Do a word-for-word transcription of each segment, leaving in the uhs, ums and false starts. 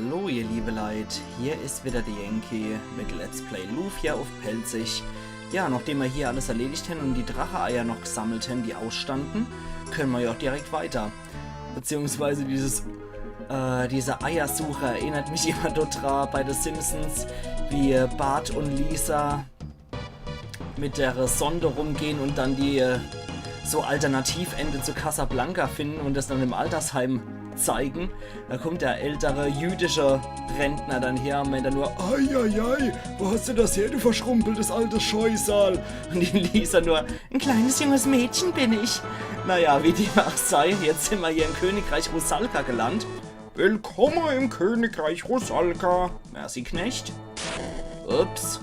Hallo ihr liebe Leit, hier is wieder de Yankee mit Let's Play Lufia uff Pälzisch. Ja, nachdem mer hier alles erledigt hen un die Drache-Eier noch gesammelt hen, die ausstanden, könne mer jo ach direkt weiter. Beziehungsweise dieses, äh, diese Eiersuche erinnert mich immer total bei The Simpsons, wie Bart un Lisa mit der Sonde rumgehn un dann die, äh, so Alternativende zu Casablanca finden un des dann im Altersheim zeigen. Da kommt der ältere jüdische Rentner dann her un meint dann nur: „Ei, ei, ei, wo hast du das her, du verschrumpeltes altes Scheusal?“ Un die Lisa nur: „Ein kleines junges Mädchen bin ich.“ Naja, wie dem ach sei, jetzt sin mer hier im Königreich Rusalka gelandt. Willkomme im Königreich Rusalka. Merci, Knecht. Ups.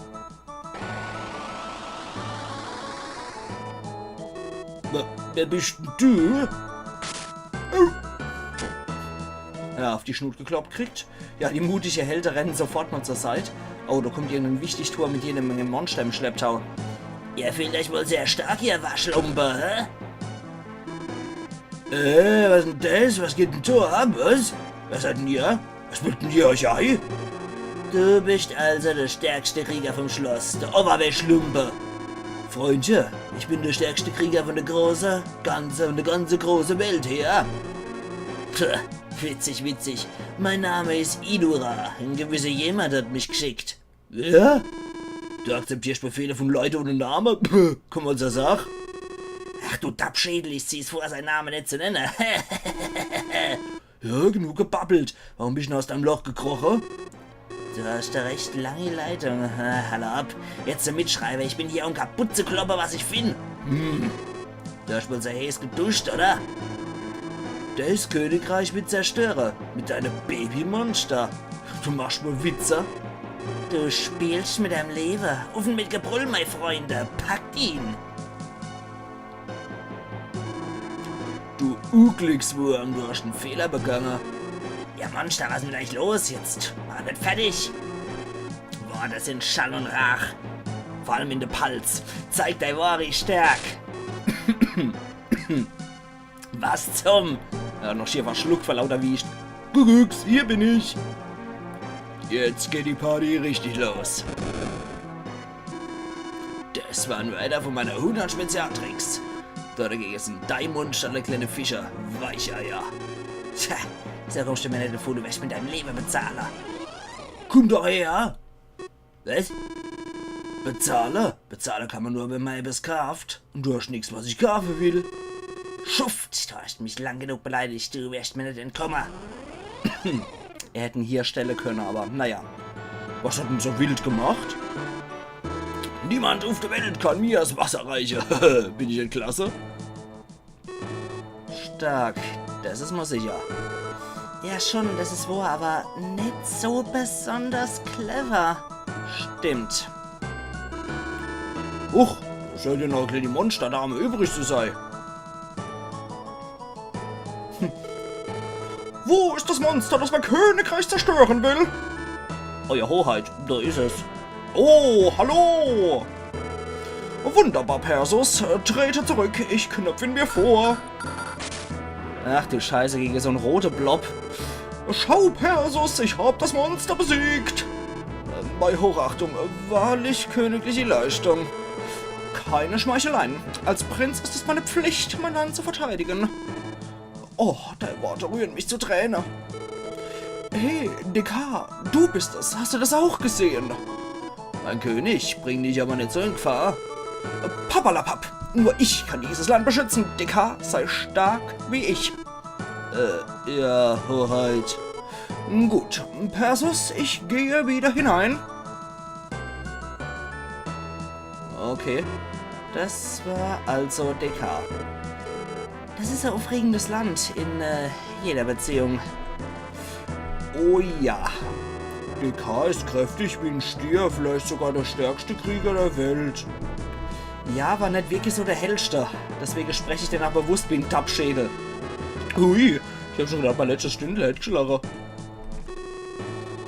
Wer, wer bist denn du? Ja, uff die Schnut gekloppt kriegt. Ja, die mutige Helde rennen sofort mol zur Seit. Oh, da kommt irgendein Wichtigtuer mit jede Menge Monster im Schlepptau. Ihr fühlt euch wohl sehr stark, ihr Waschlumpe, hä? Äh, was denn des? Was geht denn do ab? Was? Was seid denn ihr? Was bildet denn ihr euch ei? Du bist also der stärkste Krieger vom Schloss, der Oberwäschlumpe. Freundche, ich bin der stärkste Krieger von der große, ganze, von der ganze große Welt her. Tja, witzig, witzig. Mein Name is Idura. Ein gewisser Jemand hat mich geschickt. Wer? Du akzeptierst Befehle von Leute ohne Name? Pff, komm mol zur Sach. Ach du Dappschädel, ich zieh's vor, sein Name net zu nenne. Ja, genug gebabbelt. Warum bist du denn aus deinem Loch gekroche? Du hast e recht langi Leitung. Äh, hau ab. Jetzt zum Mitschreibe. Ich bin hier, um kaputt zu kloppe, was ich find. Hm. Du hast wohl sehr heeß geduscht, oder? Des Königreich mit zerstöre. Mit deinem Babymonster. Du machst wohl Witze? Du spielst mit deinem Lewe. Uff mit Gebrüll, mei Freunde. Packt ihn. Du Unglückswurm, du hast en Fehler begange. Ja, Monster, was is mit euch los? Jetzt macht mich net fertig. Worte sin Schall un Rach. Vor allem in de Palz. Zeig dei wahri Stärk. Was zum? Er hat noch schier verschluckt vor lauter Wiescht. Guckucks, hier bin ich. Jetzt geht die Party richtig los. Des war nur einer von meine hundert Spezialtricks. Dagege sin dei Monster e kleine Fischer. Weicheier. Tja, so kommst du mir net davon, du wirst mit deinem Lewe bezahle. Komm doch her! Was? Bezahle? Bezahle kann man nur, wenn man etwas kauft. Und du hast nix, was ich kaufe will. Schuft, du hast mich lang genug beleidigt, du wirst mir net entkomme. Er hätt en hier stelle könne, aber naja. Was hat en so wild gemacht? Niemand auf der Welt kann mir das Wasser reiche. Bin ich net klasse? Stark, das is mol sicher. Ja schon, das is wohr, aber net so besonders clever. Stimmt. Huch, scheint ja noch e kleine Monsterdame übrig zu sei. Hm. Wo ist das Monster, das mein Königreich zerstören will? Euer Hoheit, da ist es. Oh, hallo! Wunderbar, Persus. Trete zurück, ich knöpfe ihn mir vor. Ach du Scheiße, gegen so en rote Blob. Schau, Persus, ich hab das Monster besiegt. Bei Hochachtung, wahrlich königliche Leistung. Keine Schmeicheleien. Als Prinz ist es meine Pflicht, mein Land zu verteidigen. Oh, deine Worte rühren mich zu Tränen. Hey, Dekar, du bist es. Hast du das auch gesehen? Mein König, bring dich aber nicht so in Gefahr. Papperlapapp, nur ich kann dieses Land beschützen. Dekar, sei stark wie ich. Äh, ja, Hoheit. Gut, Persus, ich gehe wieder hinein. Okay. Das war also Dekar. Das ist ein aufregendes Land in, äh, jeder Beziehung. Oh ja. Dekar ist kräftig wie ein Stier, vielleicht sogar der stärkste Krieger der Welt. Ja, aber nicht wirklich so der hellste. Deswegen spreche ich den auch bewusst wie ein Dappschädel. Ui, ich hab schon gedacht, mein letztes Stündel hätt geschlagen.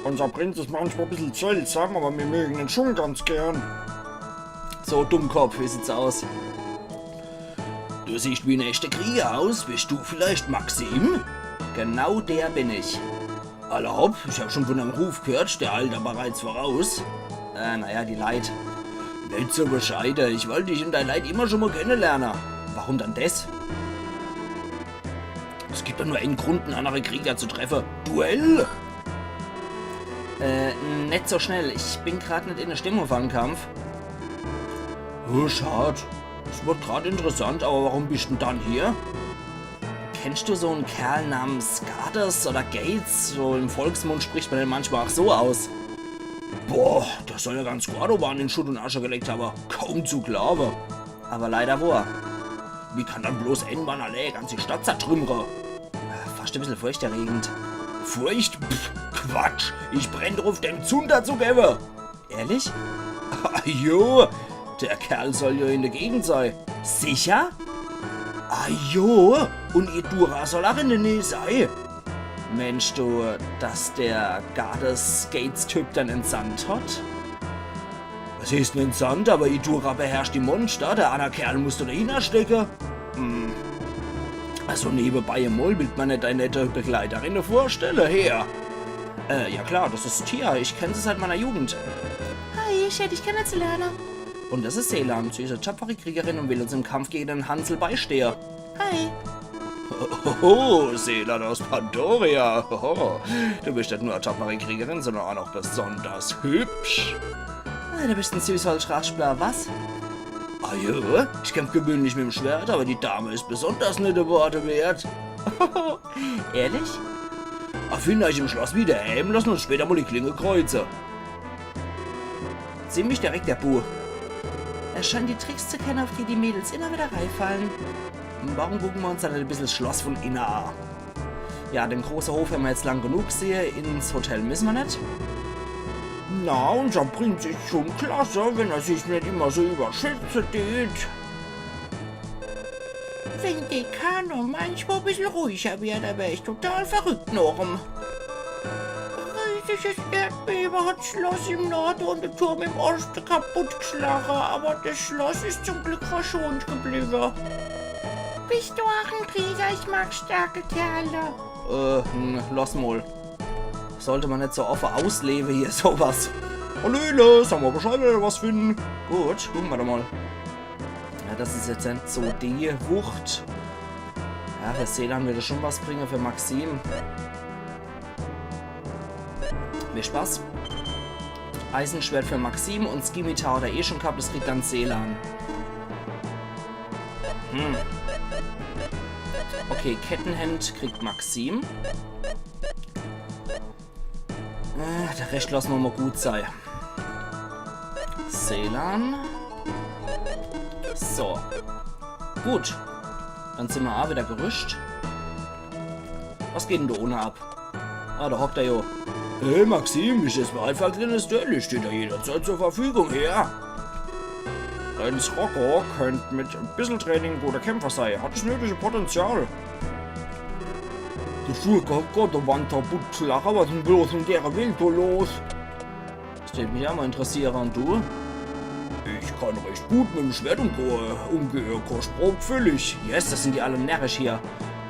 Unser Prinz ist manchmal ein bisschen seltsam, aber wir mögen ihn schon ganz gern. So, Dummkopf, wie sieht's aus? Du siehst wie ein echter Krieger aus. Bist du vielleicht Maxim? Genau der bin ich. Alla hopp, ich hab schon von deinem Ruf gehört, der eilt aber bereits voraus. Äh, naja, die Leit. Net so bescheide, ich wollt dich und dei Leit immer schon mal kennenlernen. Warum dann des? Es gibt doch nur einen Grund, einen anderen Krieger zu treffen. Duell? Äh, net so schnell. Ich bin grad net in der Stimmung für einen Kampf. Oh, schad. Es wird grad interessant, aber warum bist denn dann hier? Kennst du so einen Kerl namens Gades oder Gates? So im Volksmund spricht man den manchmal auch so aus. Boah, der soll ja ganz Cordovan in Schutt und Asche gelegt haben. Kaum zu glauben. Aber leider wohr. Wie kann dann bloß ein Mann allee e ganze Stadt zertrümmere? Fast ein bisschen furchterregend. Furcht? Pff, Quatsch. Ich brenn drauf, dem Zunder zu geben. Ehrlich? Ah, jo, der Kerl soll ja in der Gegend sei. Sicher? Ah, jo, und Idura soll auch in der Nähe sei. Meinst du, dass der Gades-Gates-Typ dann entsandt hat? Was heißt denn entsandt? Aber Idura beherrscht die Monster, der anner Kerl muss doch dahinter stecke. Hm. Also nebenbei emol, willst du mir net deine nette Begleiterin vorstellen, her? Äh, ja klar, das ist Tia. Ich kenn sie seit meiner Jugend. Hi, schön, dich kennenzulernen. Und das ist Selan. Sie ist eine tapfere Kriegerin und will uns im Kampf gegen den Hansel beistehen. Hi. Oh, Selan aus Pandoria. Oh, du bist nicht nur eine tapfere Kriegerin, sondern auch noch besonders hübsch. Ah, du bist ein süßer Raschbler, was? Ah ja, ich kämpf gewöhnlich mit dem Schwert, aber die Dame ist besonders nette Worte wert. Ehrlich? Ah, finden euch im Schloss wieder, ähm, lassen uns später mal die Klinge kreuzen. Ziemlich direkt, der Bu. Er scheint die Tricks zu kennen, auf die die Mädels immer wieder reifallen. Warum gucken wir uns dann ein bisschen das Schloss von innen an? Ja, den großen Hof haben wir jetzt lang genug gesehen. Ins Hotel müssen wir nicht. Na, unser Prinz ist schon klasse, wenn er sich nicht immer so überschätzen tät. Wenn Dekano manchmal ein bisschen ruhiger wäre, da wär ich total verrückt, Norm. Riesiges Erdbeben hat das Schloss im Norden und den Turm im Osten kaputtgeschlagen, aber das Schloss ist zum Glück verschont geblieben. Bist du auch ein Krieger? Ich mag starke Kerle. Äh, hm, lass mal. Sollte man nicht so offen ausleben hier, sowas. Hallöle, sag mal Bescheid, wenn ihr was finden. Gut, gucken wir doch mal. Ja, das ist jetzt nicht so die Wucht. Ja, für Selan würde schon was bringen, für Maxim. Viel Spaß. Eisenschwert für Maxim und Skimitar hat er eh schon gehabt, das kriegt dann Selan. Hm. Okay, Kettenhemd kriegt Maxim. Äh, der Rest lassen wir mal gut sein. Selan. So. Gut. Dann sind wir auch wieder gerüstet. Was geht denn da unten ab? Ah, da hockt er jo. Hey Maxim, ich esse mir einfach ein kleines Dörli, steht da jederzeit zur Verfügung, her. Dein Rocco könnte mit ein bisschen Training ein guter Kämpfer sein. Hat das nötige Potenzial. Du Schurke, Gott, der Wand kaputt schlagen, was ist denn bloß in der Welt so los? Das würde mich auch mal interessieren. Und du? Ich kann recht gut mit dem Schwert umge umgehen. Kostprob füllig. Yes, das sind die alle närrisch hier.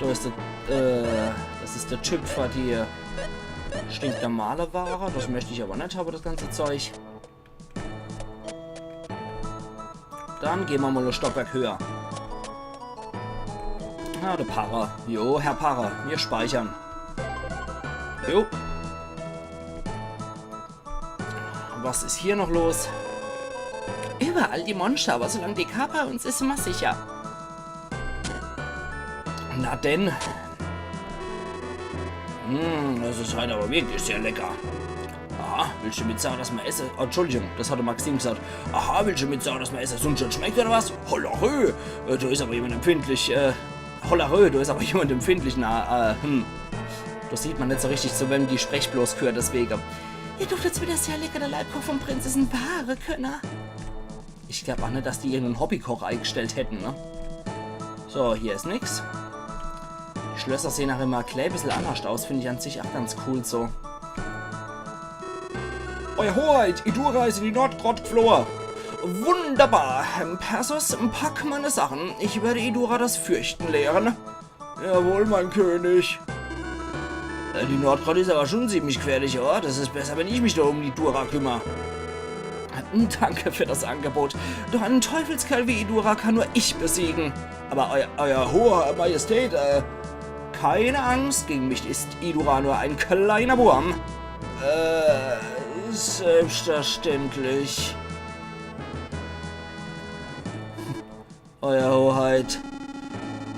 Da ist der, äh, das ist der Typ für die stinknormale Ware. Das möchte ich aber nicht haben, das ganze Zeug. Dann gehen wir mal ein Stockwerk höher. Ah, der Parre. Jo, Herr Parre, wir speichern. Jo. Was ist hier noch los? Überall die Monster, aber solange D K bei uns ist, sind wir sicher. Na denn. Hm, das ist halt aber wirklich sehr lecker. Aha, willst du mir sagen, dass mein Essen... Oh, Entschuldigung, das hatte Maxim gesagt. Aha, willst du mir sagen, dass mein Essen sonst schon schmeckt, oder was? Hollerö, äh, da ist aber jemand empfindlich, äh, hollerö, da ist aber jemand empfindlich, na, äh, hm. Da sieht man nicht so richtig, zu wem die Sprechblos gehört, deswegen. Ihr dürft jetzt wieder sehr lecker, der Leibkoch vom Prinz ist ein wahrer Könner. Ich glaub auch nicht, dass die irgendeinen Hobbykoch eingestellt hätten, ne? So, hier ist nix. Die Schlösser sehen auch immer ein klein bisschen anders aus, finde ich an sich auch ganz cool so. Euer Hoheit, Idura ist in die Nordgrotte geflohen. Wunderbar, Persus, pack meine Sachen. Ich werde Idura das Fürchten lehren. Jawohl, mein König. Äh, Die Nordgrotte is aber schon ziemlich gefährlich, oder? Das is besser, wenn ich mich do um Idura kümmer. Danke für das Angebot. Doch einen Teufelskerl wie Idura kann nur ich besiegen. Aber euer, euer hoher Majestät, äh, keine Angst, gegen mich ist Idura nur ein kleiner Wurm. Äh, selbstverständlich. Euer Hoheit.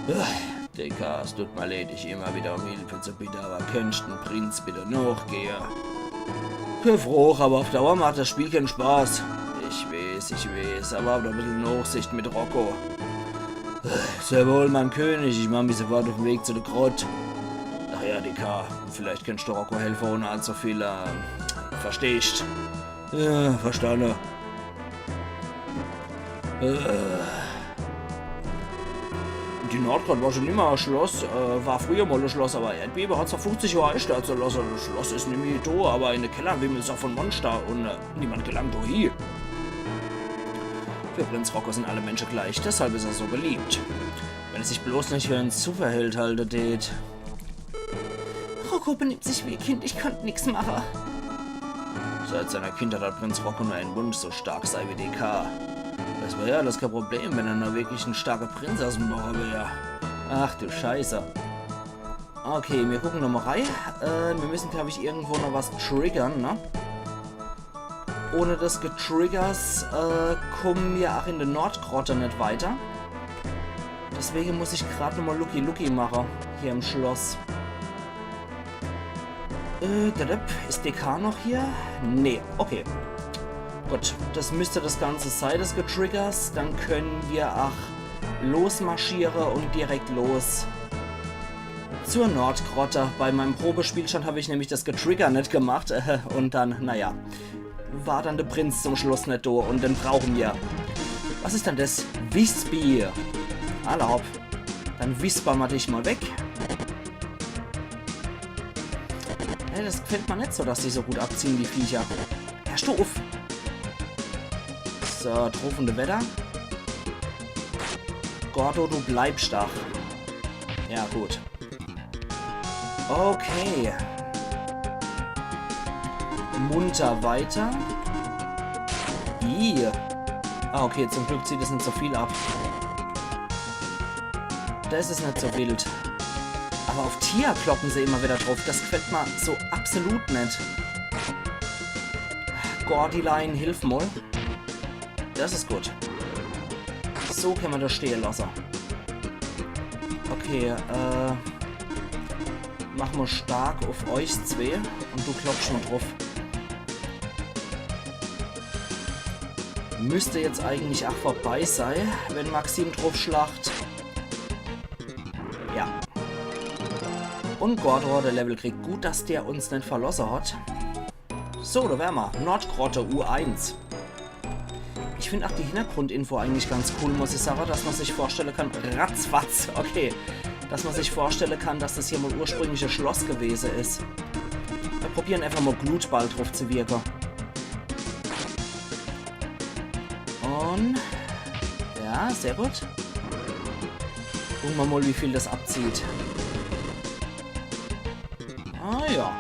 Uah, Dekar, es tut mir leid, dich immer wieder um Hilfe zu bitten, aber könntest dem Prinz bitte nachgehe? Kee Froch, aber auf Dauer macht das Spiel kein Spaß. Ich weeß, ich weeß, aber hab doch e bissel Nachsicht mit Rocco. Sehr wohl, mein König, ich mach mich sofort auf den Weg zu der Grotte. Ach ja, Dekar, vielleicht könntest du Rocco helfen, ohne allzu viel, ähm, verstehst. Ja, verstanden. Äh. Die Nordgrotte war schon immer e Schloss, äh, war früher mal e Schloss, aber Erdbebe hat's vor fünfzig Jahren eistürze lassen. Das Schloss is nimmi do, aber in de Keller wimmelt's auch von Monster und, äh, niemand gelangt do hie. Für Prinz Rocco sind alle Menschen gleich, deshalb is er so beliebt. Wenn er sich bloß nicht für en Superheld halten tät. Rocco benimmt sich wie e Kind, ich kann nix machen. Seit seiner Kindheit hat Prinz Rocco nur einen Wunsch, so stark sei wie Dekar. Das wär ja alles kein Problem, wenn er nur wirklich en starker Prinz aus dem Dorf wär. Ach du Scheiße. Okay, wir gucken nochmal rein. Äh, wir müssen, glaub ich, irgendwo noch was triggern, ne? Ohne des Getriggers, äh, kommen wir auch in der Nordgrotte nicht weiter. Deswegen muss ich grad nochmal Lucky Lucky machen, hier im Schloss. Äh, dadap, ist Dekar noch hier? Nee, okay. Gut, das müsste das Ganze sein, des Getriggers. Dann können wir auch losmarschieren und direkt los zur Nordgrotte. Bei meinem Probespielstand habe ich nämlich des Getrigger nicht gemacht, äh, und dann, naja, war dann der Prinz zum Schluss nicht da und den brauchen wir. Was ist denn das? Wispy. Alla hopp. Dann wispern wir dich mal weg. Ja, das gefällt mir nicht so, dass die so gut abziehen, die Viecher. Hörst du auf? So, Truff und Wetter. Gordo, du bleibst da. Ja, gut. Okay. Munter weiter. Ih. Ah, okay, zum Glück zieht es nicht so viel ab. Das ist nicht so wild. Aber auf Tia kloppen sie immer wieder drauf. Das gefällt mir so absolut nicht. Gordyline, hilf mal. Das ist gut. So kann man das stehen lassen. Okay, äh, mach mal stark auf euch zwei und du klopfst mal drauf. Müsste jetzt eigentlich auch vorbei sein, wenn Maxim drauf schlacht. Ja. Und Gordo, der Level kriegt. Gut, dass der uns nicht verlassen hat. So, da wären wir. Nordgrotte U eins. Ich finde auch die Hintergrundinfo eigentlich ganz cool, muss ich sagen, dass man sich vorstellen kann, ratzfatz, okay, dass man sich vorstellen kann, dass das hier mal ursprünglich ein Schloss gewesen ist. Wir probieren einfach mal Glutball drauf zu wirken. Und, ja, sehr gut. Gucken wir mal, wie viel das abzieht. Ah ja.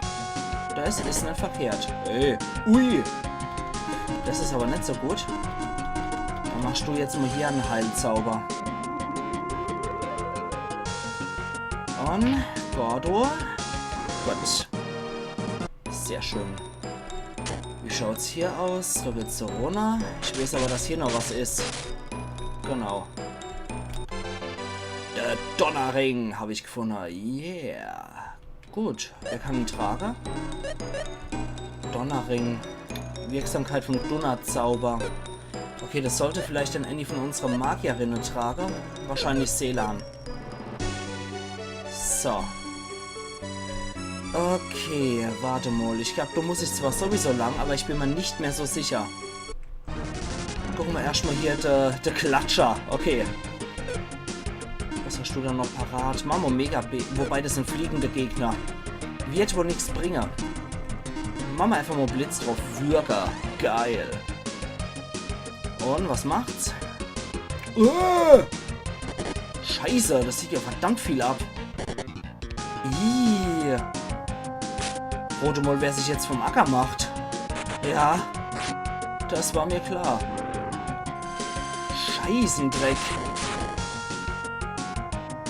Das ist nicht verkehrt. Ey. Ui. Das ist aber nicht so gut. Dann machst du jetzt mal hier einen Heilzauber. Und Gordo. Gut. Sehr schön. Wie schaut's hier aus? Da geht's so runter. Ich weiß aber, dass hier noch was ist. Genau. Der Donnerring habe ich gefunden. Yeah. Gut, wer kann ihn tragen? Donnerring. Wirksamkeit vom Donnerzauber. Okay, das sollte vielleicht dann eine von unseren Magierinnen tragen. Wahrscheinlich Selan. So. Okay, warte mal. Ich glaube, da muss ich zwar sowieso lang, aber ich bin mir nicht mehr so sicher. Gucken wir erstmal hier, der, der Klatscher. Okay. Was hast du da noch parat? Machen wir Mega B. Wobei, das sind fliegende Gegner. Wird wohl nichts bringen. Machen wir einfach mal Blitz drauf. Würger. Geil. Und was macht's? Uh! Scheiße, das zieht ja verdammt viel ab. Ih. Rot mol, wer sich jetzt vom Acker macht. Ja, das war mir klar. Scheißendreck.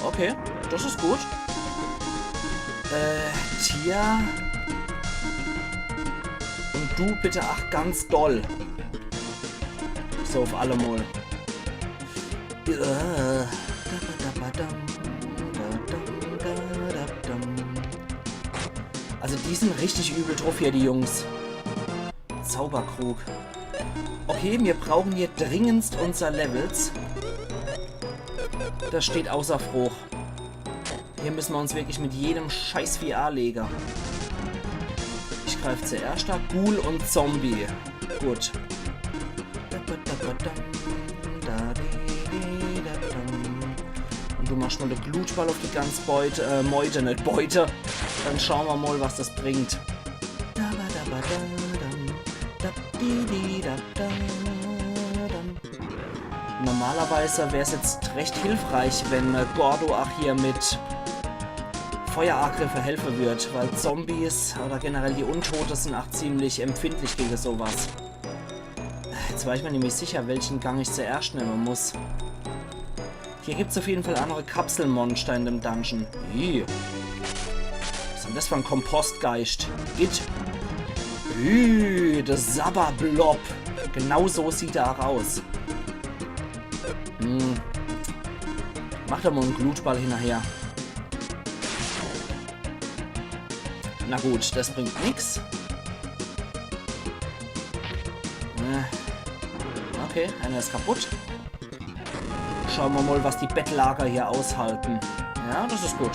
Okay, das is gut. Äh, Tia. Und du bitte, ach, ganz doll. So, auf alle Mol. Äh. Also die sind richtig übel druff hier, die Jungs. Zauberkrug. Okay, mir brauchen hier dringendst unser Levels. Das steht außer Froch. Hier müssen wir uns wirklich mit jedem Scheißvieh anlegen. Ich greif zuerscht da. Ghoul und Zombie. Gut. Und du machst mol de Glutball auf die ganz Beute, äh, Meute, net Beute. Dann schauen wir mol, was das bringt. Normalerweise wär's jetzt recht hilfreich, wenn äh, Gordo auch hier mit Feueragriffe helfen wird, weil Zombies oder generell die Untote sind auch ziemlich empfindlich gegen sowas. Jetzt war ich mir nämlich sicher, welchen Gang ich zuerscht nehmen muss. Hier gibt's auf jeden Fall andere Kapselmonster in dem Dungeon. Ih. Was is denn das für ein Kompostgeist? It. Ih, der Sabberblob. Genau so sieht er auch aus. Hm. Mach doch mal einen Glutball hinterher. Na gut, das bringt nix. Äh, okay, einer ist kaputt. Schauen wir mal, was die Bettlager hier aushalten. Ja, das ist gut.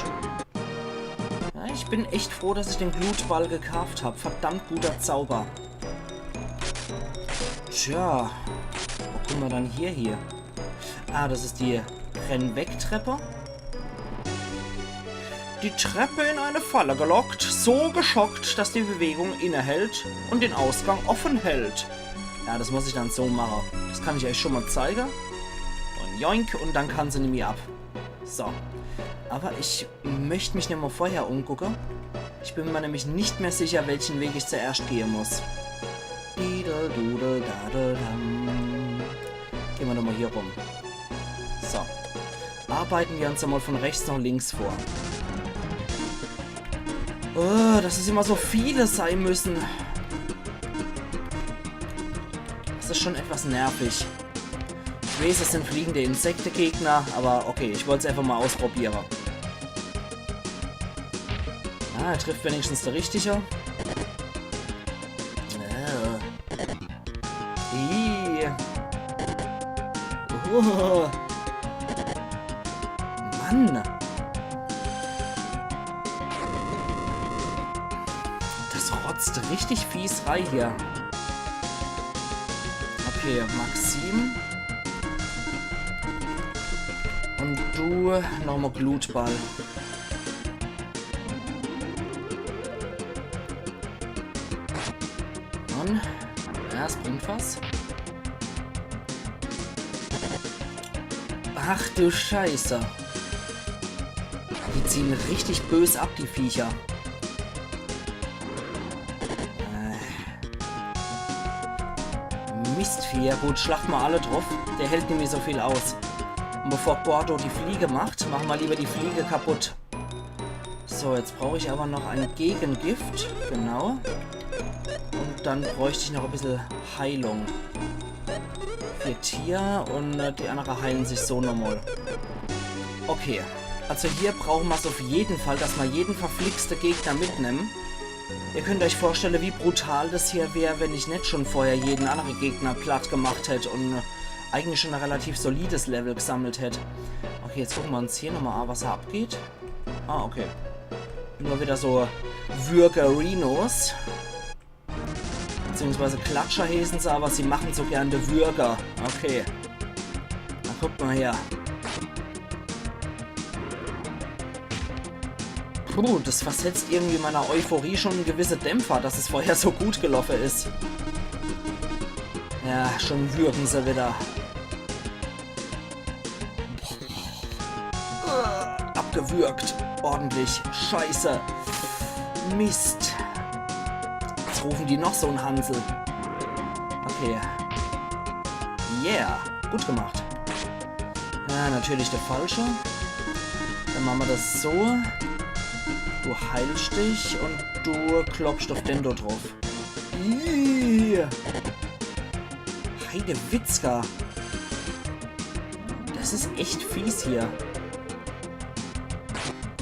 Ja, ich bin echt froh, dass ich den Glutball gekauft hab. Verdammt guter Zauber. Tja, wo kommen wir dann hier hier? Ah, das ist die Rennwegtreppe. Die Treppe in eine Falle gelockt, so geschockt, dass die Bewegung innehält und den Ausgang offen hält. Ja, das muss ich dann so machen. Das kann ich euch schon mal zeigen. Und joink, und dann kann sie nämlich ab. So. Aber ich möchte mich nämlich vorher umgucken. Ich bin mir nämlich nicht mehr sicher, welchen Weg ich zuerst gehen muss. Didel, dudel, dadel, dam. Gehen wir nochmal hier rum. So. Arbeiten wir uns einmal von rechts nach links vor. Oh, dass es immer so viele sein müssen. Das ist schon etwas nervig. Ich weiß, das sind fliegende Insektegegner, aber okay, ich wollte es einfach mal ausprobieren. Ah, er trifft wenigstens der Richtige. Äh. Ih. Oh. Mann. Das rotzt richtig fies rei hier. Okay, Maxim. Und du nochmal Glutball. Mann. Ja, es bringt was. Ach du Scheiße. Die ziehen richtig bös ab, die Viecher. Äh. Mistviecher, gut, schlacht mal alle drauf. Der hält nämlich so viel aus. Und bevor Gordo die Fliege macht, machen wir lieber die Fliege kaputt. So, jetzt brauche ich aber noch ein Gegengift. Genau. Und dann bräuchte ich noch ein bisschen Heilung. Für Tia und äh, die anderen heilen sich so nochmal. Okay. Also hier brauchen wir's auf jeden Fall, dass wir jeden verflixte Gegner mitnehmen. Ihr könnt euch vorstellen, wie brutal das hier wär, wenn ich nicht schon vorher jeden anderen Gegner platt gemacht hätt und äh, eigentlich schon ein relativ solides Level gesammelt hätt. Okay, jetzt gucken wir uns hier nochmal an, was da abgeht. Ah, okay. Nur wieder so Würgerinos. Beziehungsweise Klatscher heißen sie, aber sie machen so gern die Würger. Okay. Na, guckt mal her. Puh, das versetzt irgendwie meiner Euphorie schon einen gewissen Dämpfer, dass es vorher so gut gelaufen ist. Ja, schon würgen sie wieder. Äh, abgewürgt. Ordentlich. Scheiße. Mist. Rufen die noch so'n Hansel. Okay. Yeah. Gut gemacht. Ja, natürlich der falsche. Dann mache mer das so. Du heilst dich und du klopfst auf den do drauf. Ih. Heidewitzka. Das is echt fies hier.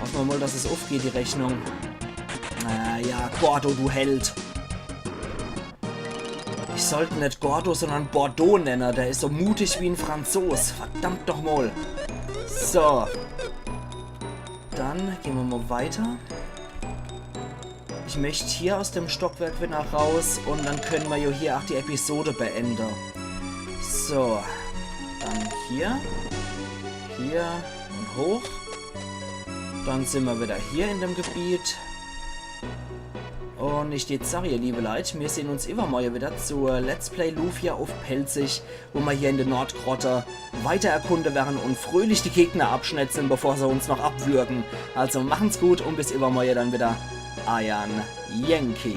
Hoffe mer mal, dass es aufgeht, die Rechnung. Na ja, Gordo, du Held. Ich sollt net Gordo, sondern Bordeaux nenne. Der is so mutig wie en Franzos. Verdammt noch mal. So. Dann gehen mer mal weiter. Ich möcht hier aus dem Stockwerk wieder raus und dann können mer ja hier auch die Episode beende. So, dann hier, hier und hoch. Dann sind mer wieder hier in dem Gebiet. Und ich jetzt sag, ihr liebe Leit, mir sehen uns iwwermorje wieder zur Let's Play Lufia auf Pälzisch, wo mer hier in der Nordgrotte weiter erkunde werre und fröhlich die Gegner abschnetzeln, bevor se uns noch abwürgen. Also machen's gut und bis iwwermorje dann wieder. Eiern Yankee.